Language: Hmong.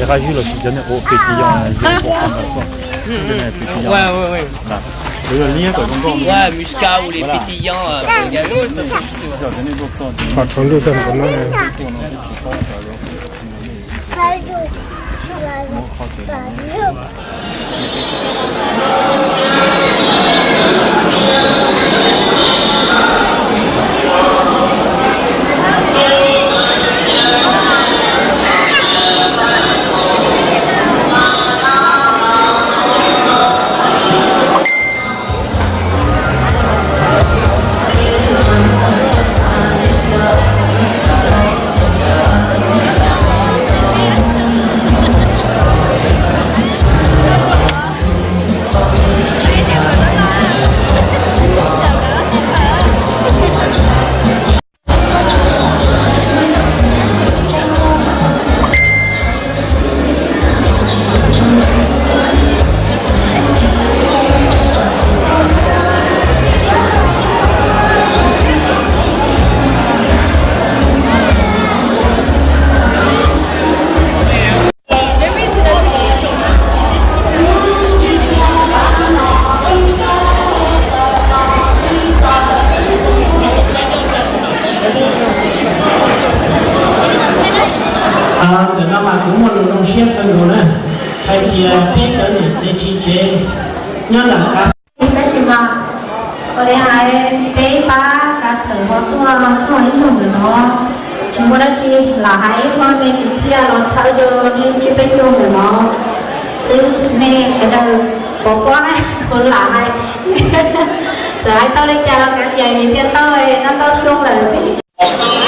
Qab zib los sis cov niag ua pes ti yoos, pes ti yoos, kuv yog liab kom zoo nkauj. Qhov tsaus ntuj tag npaum no. Ntawm no mas kuv muaj lus zoo siab kawg nkaus na, hais tias peb cov niam txiv txiv tsev nyob nram Kav Xeem, tab sis mas ua li hais peb pab Kav Xeem ho tuaj txog ib zaug ntawm no, tsis muaj dab tsi lam hais, ib qho me kwv txhiaj los txhawb rau nej lub tsheb peb caug ntawm no xwb. Nej sawv daws pov pob na, kuv lam hais, txawm hais tau li cas los kav liam vim tias tau, noj tau xyoo lawm peb tsis